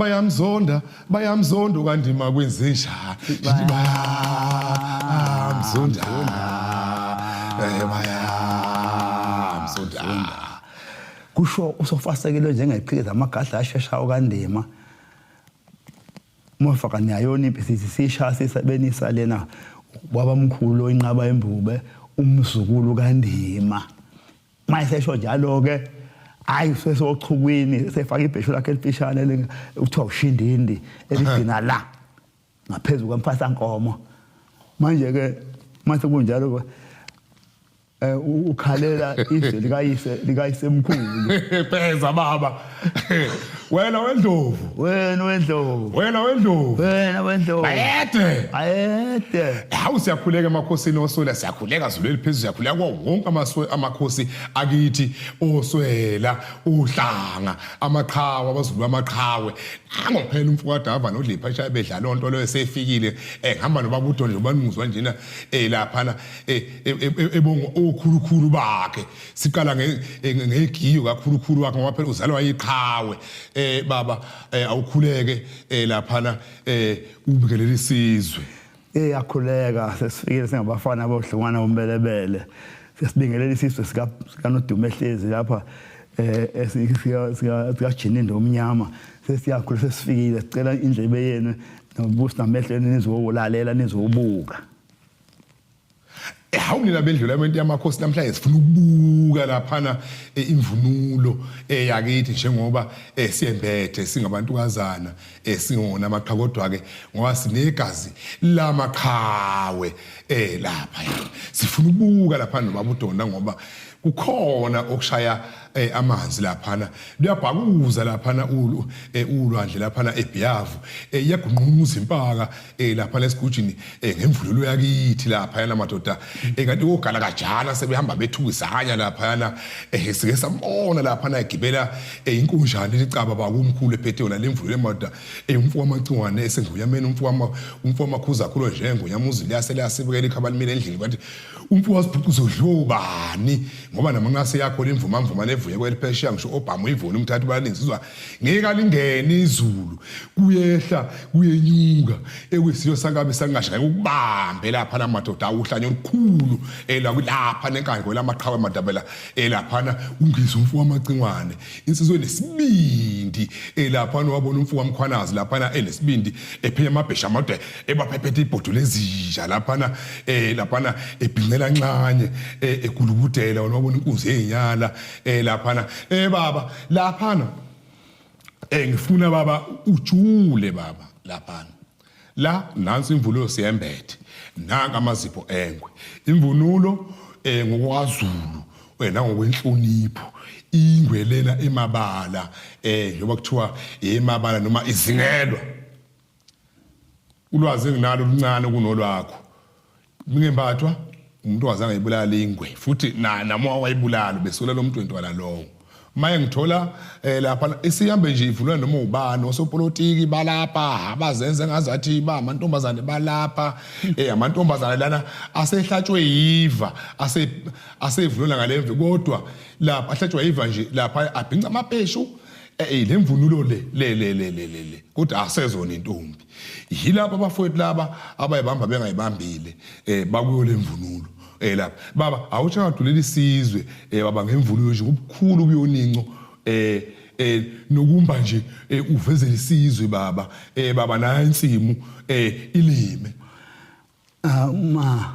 Bayamzonda, bayamzonda ukaNdima kwenzenjani? Ngithi bayamzonda. Bayamzonda. Kusho usofasekile njengeqhikiza amagadla asheshayo kaNdima. Mofaka niyayona impi sithi sisha sisebenisa lena babamkhulu inqaba yembube umzukulu kaNdima. Mayesesho njalo ke hayi sesochukwini sefaka ibheshu lakhe elifishane kuthiwa ushindindi eligcina la ngaphezulu kwemfasankomo. Manje ke mase kunjalo ukhalela izwe likayise likayisemkhulu. Pheza baba. Wena wendlovu. Wena wendlovu. Wena wendlovu. Wena wendlovu. Bayede. Bayede. Hawu siyakhuleka emakhosini oswela siyakhuleka Zulu eliphezulu siyakhuleka kuwo wonke amakhosi akithi oswela uhlanga amaqhawe abazulu amaqhawe nango phela umfokadava nodlipha eshaya bedlala onto loyo sefikile ngihamba nobaba uDonde njengoba ningizwa njena laphana ebonga okhulukhulu bakhe siqala ngegiyo kakhulukhulu wakhe ngoba phela uzalwa yiqhawe baba awukhuleke laphana ubikelela isizwe. Eyakhuleka sesifikile singabafana bodlungwana bombelebele sesibingelela isizwe sikaNodumo ehlezi lapha sika Jinindo omnyama sesiyakhula sesifikile sicela indlebe yenu nobusi namehlo enu nizowulalela nizobuka. Hawu nina bendlula abantu yamakhosi namhlanje sifuna ukubuka laphana imvunulo yakithi njengoba siyembethe singabantukazana singona amaqhawe kodwa ke ngoba sinegazi lamaqhawe lapha sifuna ukubuka lapha nobaba uDonda ngoba kukhona okushaya amanzi laphana luyabhakuza laphana ulwandle laphana eBhiyavu iyagunquza impaka lapha lesigujini ngemvunulo yakithi lapha yana madoda kanti ogala kajana sebehamba bethukisanya lapha yana sike sambona lapha na egibela inkunjana licaba bakumkhulu ephethe yona lemvunulo emadoda umfo wamacingwane esengonyameni umfo wamakhuza khulo nje ngonyama uzili yasele yasibukela ikhaba limile endlini kwathi umfo wasibhuquza udliwa ubani ngoba namanqase yakho lemvuma mvuma nevuye kweliphesheya ngisho Obama uyivuna umthathu balinzizwa ngeke alingene izulu kuyehla kuyenyuka ekuyisilo sankabi sangasha ngeke ukubambe lapha namadoda awuhlanya olukhulu lapha nenkandla lamaqhawe amadabela elaphana ungizwe umfo wamacingwane insizwe enesibindi elaphana wabona umfo wamkhwanazi laphana enesibindi ephenya amabhesha amade ebaphephethe ibhodo lezinja laphana laphana ebhincela nxanye egulukudela wona wabona inkunzi yezinyala laphana baba laphana ngifuna baba ujule baba laphana la nansi imvunulo siyembethe nanka amazipho engwe imvunulo ngokwaZulu nangokwenhlonipho ingwe lena emabala njengoba kuthiwa emabala noma izingelwa ulwazi enginalo luncane kunolwakho mingembathwa umuntu wazange ayibulala ingwe futhi na nami wayibulala besula lo muntu wentwana lowo maye ngithola lapha isihambe nje ivulwa noma ubani osopolitiki balapha abazenze ngazathi ba amantombazane balapha amantombazane lana asehlatshwe yiva ase asevulwa ngalemve kodwa lapha ahlatshwa yiva nje lapha abhinca amapeshu lemvunulo le le le le le le kodwa asezona intombi yilapha abafowethu laba abayibamba bengayibambile bakuyo lemvunulo lapha baba awuthi angadulela isizwe baba ngemvunulo nje kubukhulu kuyoninco nokumba nje uvezele isizwe baba baba nayo insimu ilime. Uma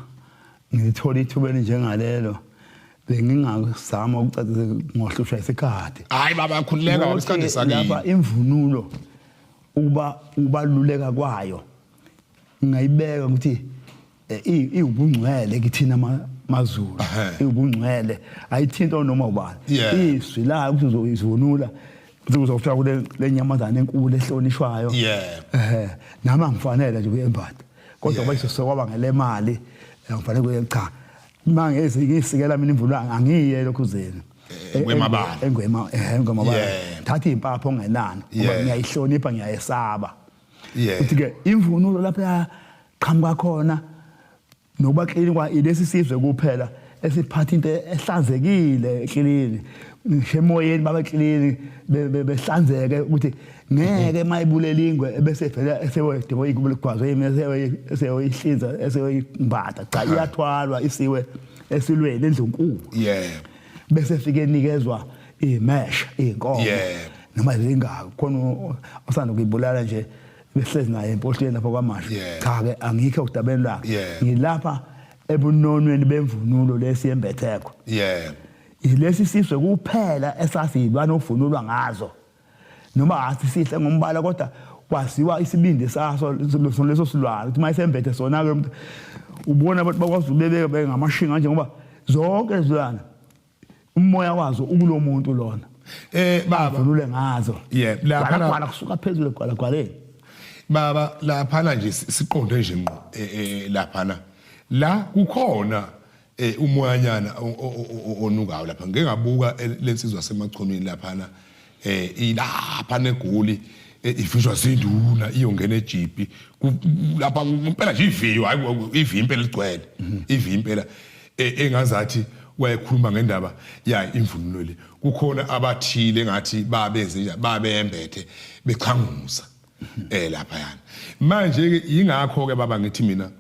ngithola ithuba elinjengalelo bengingazama ukucacisa ngohlushwa isikhathi. Hayi baba khululeka baba isikhathi sakini. Lapha imvunulo ukuba ubaluleka kwayo ngayibeka ukuthi iwubungcwele kithina maZulu iwubungcwele ayithinto noma ubani izwi la ukuthi uzoyivunula uzofika kule lenyamazana enkulu ehlonishwayo nami angifanele nje kuyembatha kodwa ngoba iso kwaba ngelemali ngifanele kuye cha uma ngisikela mina imvunulo angiye lokhuzeni Engwemabala. Engwema engwemabala thatha impapho ongenani ngoba ngiyayihlonipha ngiyayesaba uthi ke imvunulo lapha yaqhamuka khona nokuba clean kwa ilesi sizwe kuphela esiphatha into ehlanzekile clean. Ngisho emoyeni babe clean, behlanzeke ukuthi ngeke mayibulela ingwe bese vele esewedebo ikugwazwe yimi eseyoyihlinza eseyoyimbatha. Cha, iyathwalwa isiwe esilweni endlunkulu. Bese fike enikezwa imesh inkomo noma zingaka khona osanda kuyibulala nje, behlezi naye empohlweni lapha kwaMashu. Cha ke, angikho udabeni lwakhe, ngilapha ebunonweni bemvunulo lesi yembetheko. Lesi sizwe kuphela esasiyilwana okuvunulwa ngazo, noma athi sihle ngombala, kodwa kwaziwa isibindi saso leso silwane ukuthi mayisembethe sona ke umuntu ubona abantu bakwazi ubebeka bengamashinga nje, ngoba zonke izilwane umoya wazo ukulo muntu lona Baba, avunule ngazo. Lapha Gwala kusuka phezulu egwalagwaleni. Baba, laphana nje siqonde nje ngqo laphana la kukhona umoyanyana onukayo lapha. Ngike ngabuka lensizwa semachumini laphana, ilapha negoli, ivinjwa zinduna iyongena ejipi lapha impela nje iviyo, hayi, iviyo impela ligcwele iviyo impela, engazathi wayekhuluma ngendaba ya imvunulo le. Kukhona abathile ngathi babenze nje babembethe bechanguza lapha yana. Manje ke yingakho ke baba ngithi mina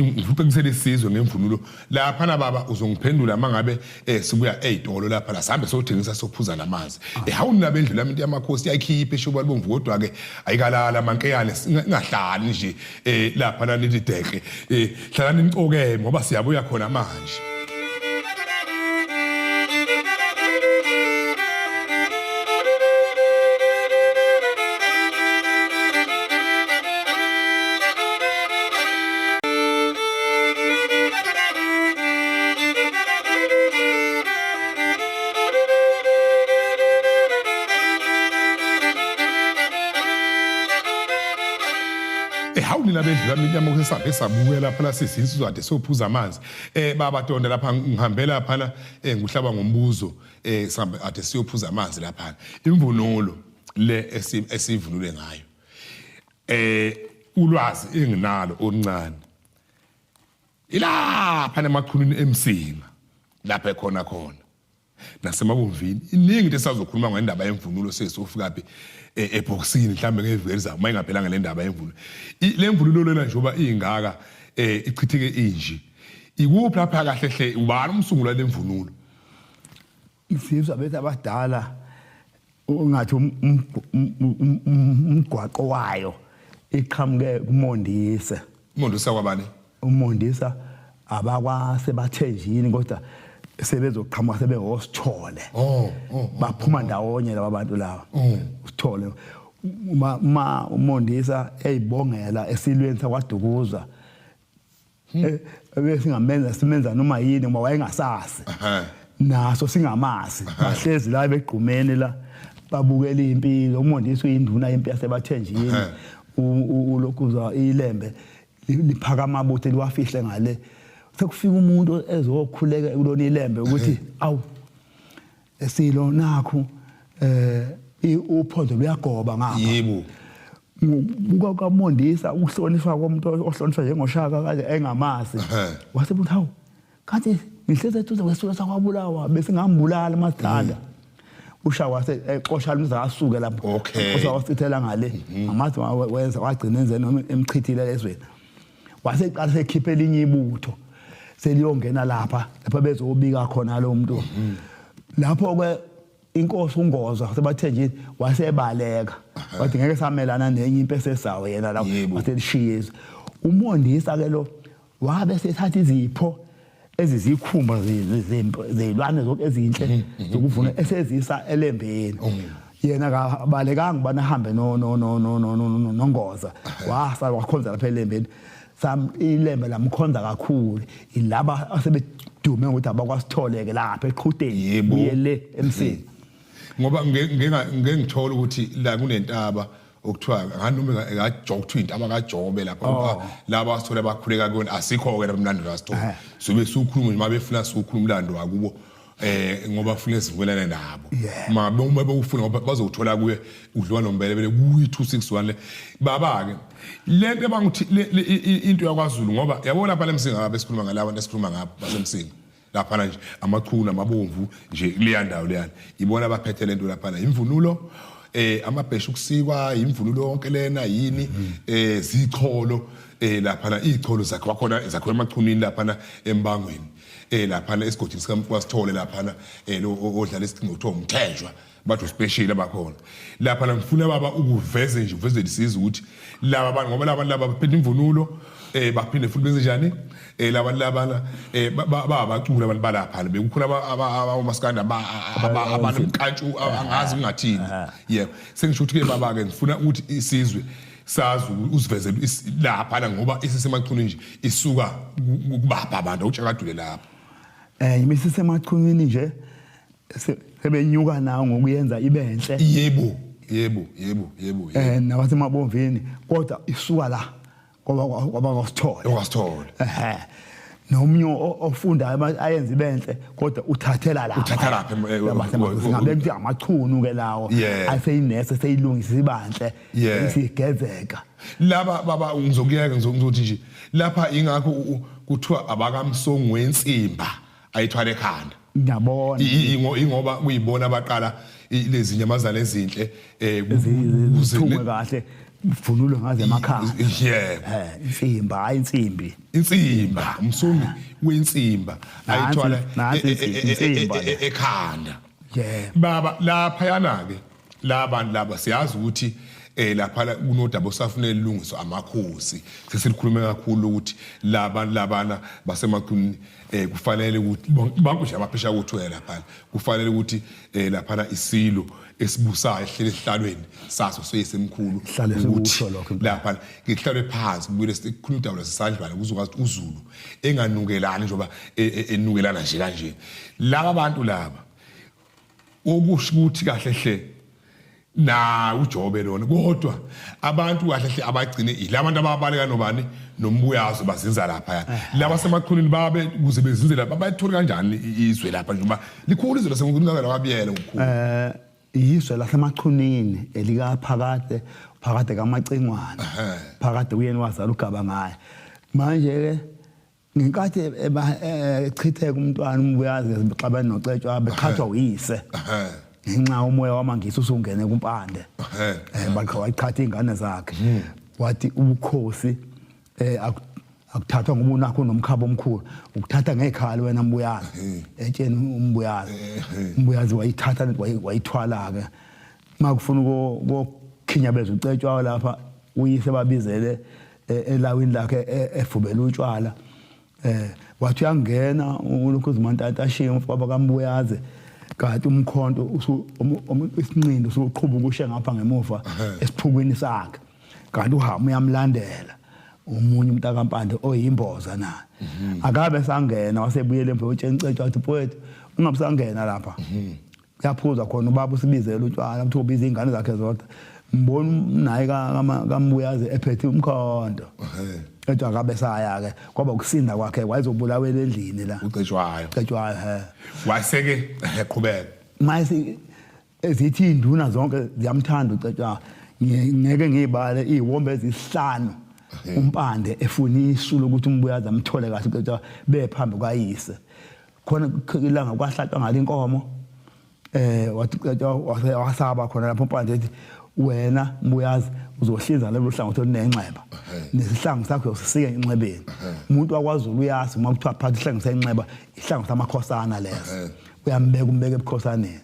ngifuna isizwe ngemvunulo lapha na. Baba, uzongiphendula mangabe sibuya ezitolo lapha la sihambe sothengisa sophuza namanzi. Hawu, nina bendlu lami, into yamakhosi yayikhipha eshoba libomvu, kodwa ke ayikalala mankeyane, singahlali nje lapha la nithi dehle, hlalani nicokeme ngoba siyabuya khona manje. Hawu, nina bendlu lami, into yamakhosi, sihambe sabuya lapha la sisinsizwa kade siyophuza amanzi. Baba Donda, lapha ngihambe laphana, nguhlaba ngombuzo, sihambe ade siyophuza amanzi lapha. Imvunulo le esivunule ngayo, ulwazi enginalo oluncane, ilapha nemachunwini eMsinga lapha ekhona khona nasemabomvini. Iningi into esazokhuluma ngendaba yemvunulo sesofika phi ebhokisini mhlambe ngeviki elizayo, uma ingaphelanga le ndaba yemvunulo. Le mvunulo lena njengoba ingaka, ichitheke inji, ikuphi lapha kahle hle? Ubani umsungula lemvunulo? Sizwa bethi abadala ungathi umgwaqo wayo iqhamuke kuMondisa. Umondisa kwabani? Umondisa abakwasebathenjini, kodwa sebezoqhamuka sebehosithole. Oh. Baphuma ndawonye laba bantu laba. Usithole uma uMondisa eyibongela esilweni sakwaDukuza, besingamenza simenza noma yini ngoba wayengasasi naso singamazi. Bahlezi la begqumeni la babukela impilo. UMondisa uyinduna yempi yasebathenjini, ulokhuza ilembe liphakama amabutho liwafihle ngale. Sekufika umuntu ezokhuleka kulona ilembe ukuthi awu esilo, nakhu uphondo luyagoba ngapha. Buka kaMondisa ukuhlonishwa komuntu ohlonishwa njengoShaka kanje engamazi. Wase buthi, hawu, kanti ngihlezi eduze kwesilo sakwabulawa, bese ngambulala masithanda. UShaka wase exosha umza asuke lapho. Usawasithela ngale amazi, wenza wagcina enzeni noma emchithile ezweni. Waseqala sekhipha elinye ibutho seliyongena lapha lapha bezobika khona lo muntu. Lapho ke inkosi uNgoza sebathenjini wasebaleka, wathi ngeke samelana nenye impi esesawo yena lapho. Waselishiya izwe. UMondisa ke lo wabe sethatha izipho ezizikhumba zeyilwane zonke ezinhle zokuvuna esezisa elembeni. Yena kabalekanga ubana ahambe no no no no no no no noNgoza, wasala wakhonza lapha elembeni. Sam ilembe lamkhonza kakhulu, ilaba asebedume ngokuthi abakwasitholeke lapha eqhudeni. Kuye le emsini. Ngoba ngeke ngithola ukuthi la kunentaba okuthiwa nganoma kaJobe, kuthiwa intaba kaJobe lapha. Laba asithole bakhuleka kuyona, asikho-ke lapha umlando kasithole. Sobe siwukhuluma nje uma befuna siwukhuluma umlando wakubo, ngoba funa sivumelane nabo. Ma uma bewufuna, ngoba bazowuthola kuye udliwa nombelebele kuyi 261 le. Baba ke, lento abanguthi into yakwaZulu, ngoba yabona lapha lemsinga ngabe sikhuluma ngalabo bantu esikhuluma ngabo basemsinga. Laphana nje amachunu amabomvu nje kuleya ndawo leyana ibona abaphethe lento laphana imvunulo amabheshu kusikwa imvunulo yonke lena yini zicholo laphana icholo zakhe wakhona zakhiwa emachunini laphana embangweni laphana esigodini sikaMkwasithole laphana lo odlala isicingo kuthiwa umthenjwa bathi uspecial abakhona lapha la ngifuna baba ukuveze nje uveze lisiza ukuthi laba bantu ngoba laba laba baphethe imvunulo baphinde futhi benze njani laba labana babacula abantu balapha bekukhona abamaskanda abanomkantshu angazi kungathini yebo sengisho ukuthi ke baba ke ngifuna ukuthi isizwe sazi usivezele lapha la ngoba isisemachunwini nje isuka kubapha abantu awutshakadule lapha imisesemachunwini nje sebenyuka nawo ngokuyenza ibe enhle yebo yebo yebo yebo nabasemabomvini kodwa isuka la kwaba kwasithole kwasithole ehe nomunye ofundayo ayenze ibe enhle kodwa uthathela lapha uthathela lapha ngabe kuthi amachunu ke lawo aseyinese seyilungisa ibanhle isigezeka laba baba ngizokuyeka ngizokuthi nje lapha ingakho kuthiwa abakamsongo wensimba ayithwale ekhanda ngiyabona ingoba kuyibona abaqala lezi nyamazane ezinhle kuze kahle vunulwe ngaze emakhaya yebo insimba hayi insimbi insimba umsumi wensimba ayithwala ekhanda yebo baba lapha yana ke labantu laba siyazi ukuthi lapha kunodaba osafunela ilungiso amakhosi sesilikhulume kakhulu ukuthi labantu labana basemaqhumini kufanele ukuthi bonke nje abaphesha kuthwele lapha kufanele ukuthi lapha isilo esibusayo ehlele esihlalweni saso seyisemkhulu ukuthi lapha ngihlalwe phansi kubuyele sikhuluma udaba lwasesandlwana kuzokwazi ukuthi uZulu enganukelani njengoba enukelana nje kanje laba bantu laba okusho ukuthi kahle hle na uJobe lona kodwa abantu kahle hle abagcine yilabantu ababaleka nobani nombuyazo bazinza lapha ya laba semachunini babe kuze bezinze lapha bayithola kanjani izwe lapha njengoba likhulu izwe lasemachunini kangaka kwabiyela ngokukhulu Izwe lasemachunini elikaphakade phakade kaMacingwane phakade uyena wazala ugaba ngaye manje ke ngenkathi echitheka umntwana umbuyazi xabene nocetshwa beqhathwa uyise ngenxa umoya wamangisi usungene kumpande bakhe waqhatha ingane zakhe wathi ubukhosi akuthathwa ngoba unakho nomkhaba omkhulu ukuthatha ngekhala wena mbuyazi etsheni umbuyazi umbuyazi wayithatha wayithwala ke makufuna ukukhinyabeza ucetshwa lapha uyise babizele elawini lakhe efubela utshwala wathi uyangena ulokhu uzimantata ashiye umfaba kaMbuyaze kanti umkhonto isinqindo usuqhuba ukushe ngapha ngemuva esiphukwini sakhe kanti uHamu uyamlandela omunye umntakampande oyimboza naye akabe sangena wasebuyele emva utsheni cetshwa wathi mfowethu ungabe sangena lapha Kuyaphuza khona ubaba usibizela utshwala kuthiwa ubiza iy'ngane zakhe zodwa ngibona naye kambuyazi ephethe umkhonto ethi akabe saya-ke kwaba ukusinda kwakhe wayezobulawela endlini la ucetshwayo cetshwayo he waseke eqhubeka mase ezithi iy'nduna zonke ziyamthanda ucetshwayo ngeke ngiyibale iy'wombe ezisihlanu umpande efuna isu lokuthi umbuyazi amthole kahle ucetshwayo bephambi kwayise khona ilanga kwahlatshwa ngalo inkomo wathi wasaba khona lapho umpande ethi wena mbuyazi uzohlinza lolu hlangothi olunenxeba nesihlangu sakho uyosisika enxebeni umuntu wakwaZulu uyazi uma kuthiwa phatha isihlangu senxeba isihlangu samakhosana leso uyambeka umbeka ebukhosaneni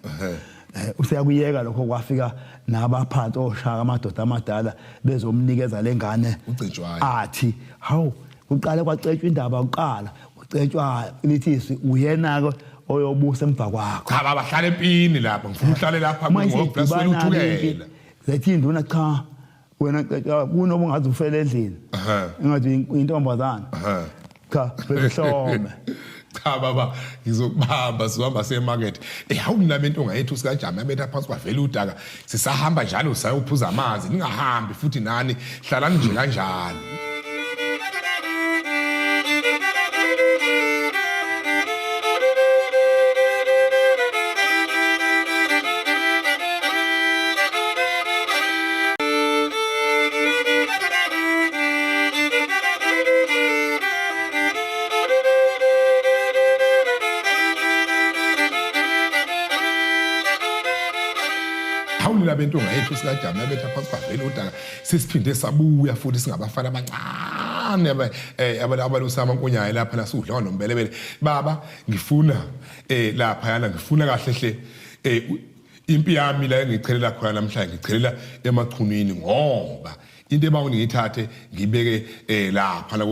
useyakuyeka lokho kwafika nabaphansi oshaka amadoda amadala bezomnikeza lengane ucetshwayo athi hawu kuqale kwacetshwa indaba kuqala ucetshwa lithi izwi uyena-ke oyobusa emva kwakho cha baba hlala empini lapha ngifuna uhlale lapha ngoba uthukela zethi induna cha wena cetshwa kunoba ungaze ufele endlini engathi intombazana cha bekuhlome cha baba ngizokubamba sihamba siye emakethe hawu mina into ngayethu sikajama yabetha phansi kwavela udaka sisahamba njalo sayophuza amanzi ningahambi futhi nani hlalani nje kanjalo Hawu nina bentonga yethu sikadamu nabetha phansi kwavela udaka sesiphinde sabuya futhi singabafana abancane eh, abalusa amankonyayo lapha nasudla nombelebele. Baba ngifuna eh lapha yana ngifuna kahle hle eh impi yami la engichelela khona namhlanje ngichelela emachunwini ngoba into ebanga ngiyithathe ngibeke eh lapha la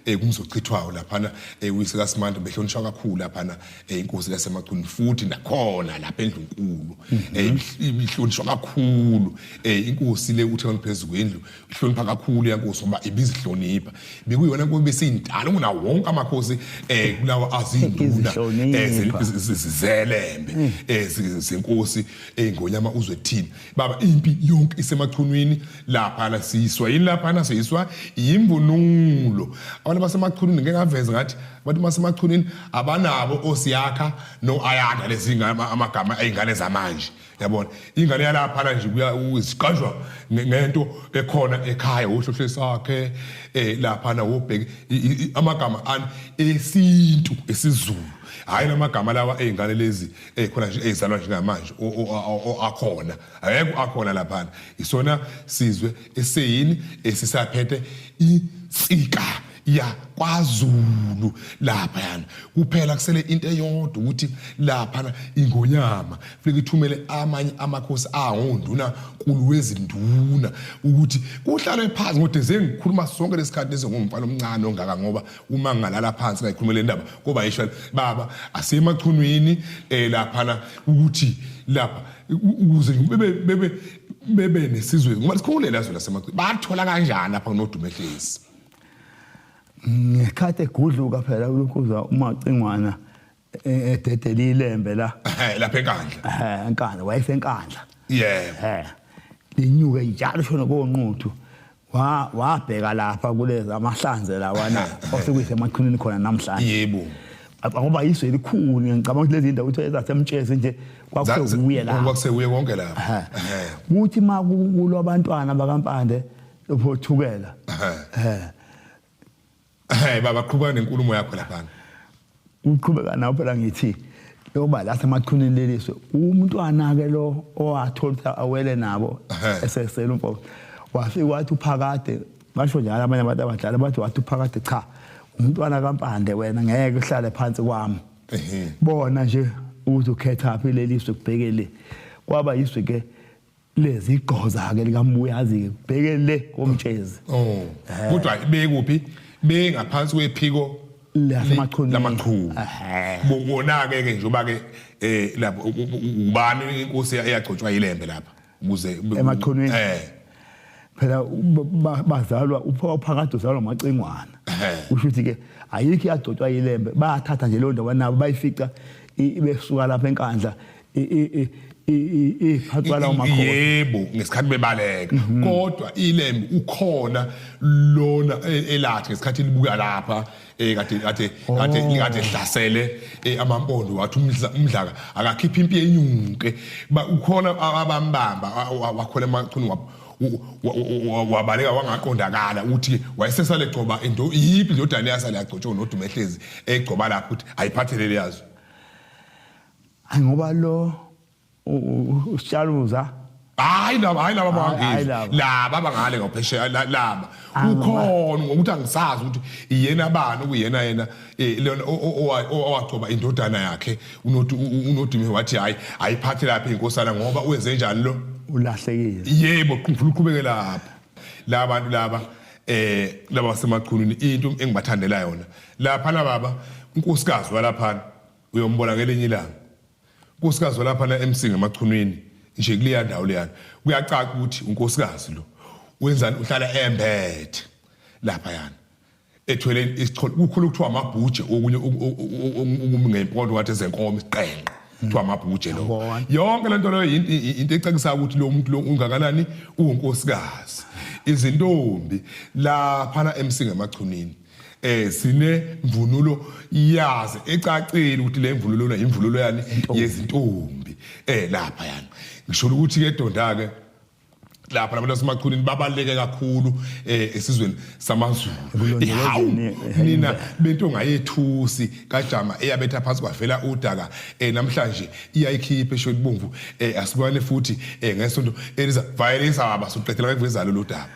eh, kumzochithwayo laphana eh, uyise kaSimande behlonishwa kakhulu laphana eh, inkosi lasemachuni futhi nakhona lapha endlunkulu eh ihlonishwa kakhulu eh inkosi le uthi phezulu kwendlu ihlonipha kakhulu yankosi ngoba ibizihlonipha bekuyona nkosi besindala kuna wonke amakhosi eh kulawa azinduna eh zizelembe hmm. eh zenkosi engonyama uzwe thini baba impi yonke isemachunwini lapha la siyiswa yini lapha na siyiswa yimvunulo abantu basemachunwini ngeke ngaveza ngathi abantu basemachunwini abanabo osiyakha no ayanda lezi amagama eyingane zamanje yabona ingane yalaphana nje kuya uziqanjwa ngento ekhona ekhaya wohlohle sakhe eh laphana wobheke amagama ani esintu esiZulu hayi lamagama lawa ezingane lezi ekhona nje ezalwa njengamanje akhona akekho akhona laphana isona sizwe eseyini esisaphethe insika ya kwaZulu lapha yana kuphela kusele into eyodwa ukuthi lapha ingonyama funeka ithumele amanye amakhosi angonduna nkulu wezinduna ukuthi kuhlalwe phansi ngoba ze ngikhuluma sonke lesikhathi lesi ngumfana omncane ongaka ngoba uma ngingalala phansi ngayikhuluma le ndaba koba yisho baba asemachunwini eh laphana ukuthi lapha ukuze bebe bebe bebe nesizwe ngoba sikhulule lazwe lasemachunwini bathola kanjani lapha kunodumehlezi Ngekhathi egudluka phela ulokhuza umacingwana e, ededela ilembe la. Eh lapha enkandla. Eh enkandla wayesenkandla. Yebo. Eh linyuke njalo shona konquthu. Wa wabheka lapha kulezi amahlanze lawana osekuyise emachunini khona namhlanje. Yebo. Ngoba izwe elikhulu ngicabanga ukuthi lezi ndawo kuthiwa ezasemtshezi nje kwakusekuye la. Kwakusekuye konke lapha. Kuthi makulwa abantwana bakaMpande Uphothulela. Eh. Eh baba qhubeka nenkulumo yakho lapha. Uqhubeka nawo phela ngithi yoba la semachunini leliswe umntwana ke lo owathola ukuthi awele nabo esesela umfo wafika wathi uphakade basho njalo abanye abantu abadala bathi wathi uphakade cha umntwana kaMpande wena ngeke uhlale phansi kwami bona nje ukuthi ukhetha phi leliswe kubhekele kwaba yizwe ke lezi igqoza ke likambuyazi ke kubheke le komtshezi oh eh. kodwa bekuphi bengaphansi kwephiko lasemachunu lamachunu bona ke ke njengoba ke eh lapho ubani inkosi eyagcotshwa yilembe lapha ukuze emachunwini eh phela bazalwa uphakade uzalwa amacingwana usho ukuthi ke ayikho iyagcotshwa yilembe bayathatha nje leyo ndawo nabo bayifica besuka lapha enkandla iphathwa lawo makhosi yebo ngesikhathi bebaleka mhm. kodwa ilembe ukhona lona e, elathi ngesikhathi libuka lapha eh kade kade kade oh. kade hlasele eh, amampondo wathi umdlaka akakhipha impi enyuke ukhona abambamba wakhona emachunu wabo wabaleka wangaqondakala ukuthi wayesesale gcoba into yiphi indodana yasale yagcotshwa noDumehlezi egcoba lapho ukuthi ayiphathelele yazo Hayi ngoba lo usitshaluza hayi laba hayi laba bangangizwa laba abangale ngaphesheya laba ukhona ngokuthi angisazi ukuthi iyena bani okuyena yena eh, lona owagcoba indodana yakhe unodumi wathi hayi ayiphathe lapha inkosana ngoba wenze njani lo ulahlekile yebo ngifuna uqhubeke lapha labantu laba eh laba basemachunwini into engibathandela yona lapha baba unkosikazi walaphana uyombona ngelinye ilanga unkosikazi walapha na eMsinga emachunwini nje kuleya ndawo leyana kuyacaca ukuthi unkosikazi lo wenzani uhlala embethe lapha yana ethwele isicholo kukhulu kuthiwa amabhuje okunye ngempondo ngathi ezenkomo isiqenqe kuthiwa amabhuje lo yonke lento leyo into ecakisa ukuthi lo muntu lo ungakanani uwunkosikazi izintombi laphana eMsinga emachunini eh sine mvunulo yazi ecacile ukuthi le mvunulo lona imvunulo yani yezintombi eh lapha yani ngisho ukuthi ke donda ke Lapha labantu basemachunini babaluleke kakhulu eh esizweni samaZulu. Hawu nina bento ngayethusi kaJama eyabetha phansi kwavela udaka eh namhlanje iyayikhipha esho ibomvu eh asibone futhi eh ngesonto eliza vayelisa baba suqedela ngekuvezalo lo daba.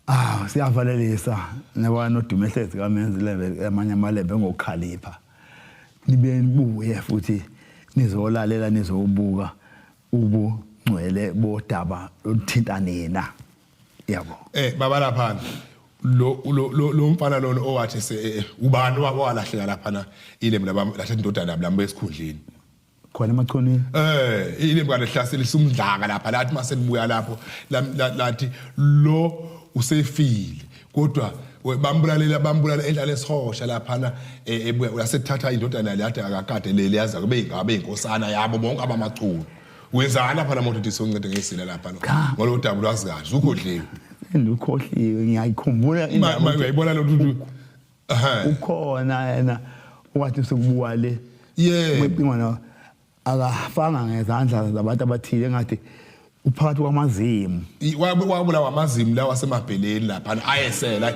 Ah siyavalelisa nabana noDumehlezi kaMenzi lebe amanye amalembe ngokukhalipha. Nibe nibuye futhi nizolalela nizobuka ubungcwele bodaba oluthinta nina yabo eh baba lapha lo lo lo mfana lona owathi se eh, eh, ubani walahleka lapha na ilembu laba lahla indodana yabo lamba esikhundleni khona emachonini eh ilembu kalehlasela isumdlaka lapha lathi maselibuya lapho lathi lo usefile kodwa bambulalela bambulala endlala esihosha laphana e, ebuya uyasethatha indodana le ade akakade leli yaza kube ingabe inkosana yabo bonke abamachunu wenzani lapha namoto uthi soncede ngesila lapha lo ngalo daba lwazi kahle ukhodliwe ngikhohliwe ngiyayikhumbula indaba uyayibona lo ukhona yena wathi sekubuka le yebo akafanga ngezandla zabantu abathile engathi uphakathi kwamazimu wabulawa amazimu lawa asemabheleni lapha ayesela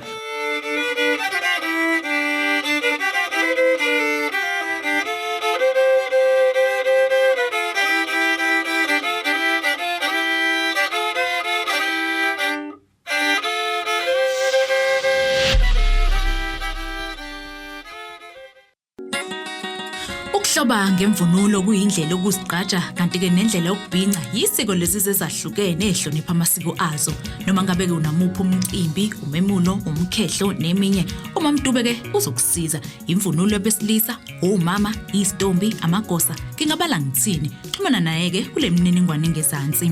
Ukuhloba ngemvunulo kuyindlela yokuzigqaja kanti-ke nendlela yokubhinca yisiko lezi ezahlukene ezihlonipha amasiko azo. Noma ngabe-ke unamuphi umcimbi, umemulo, umkhehlo neminye, uMamDube-ke uzokusiza. Imvunulo yabesilisa, omama, izitombi, amagosa, ngingabala ngithini. Xhumana naye-ke kule mininingwane engezansi.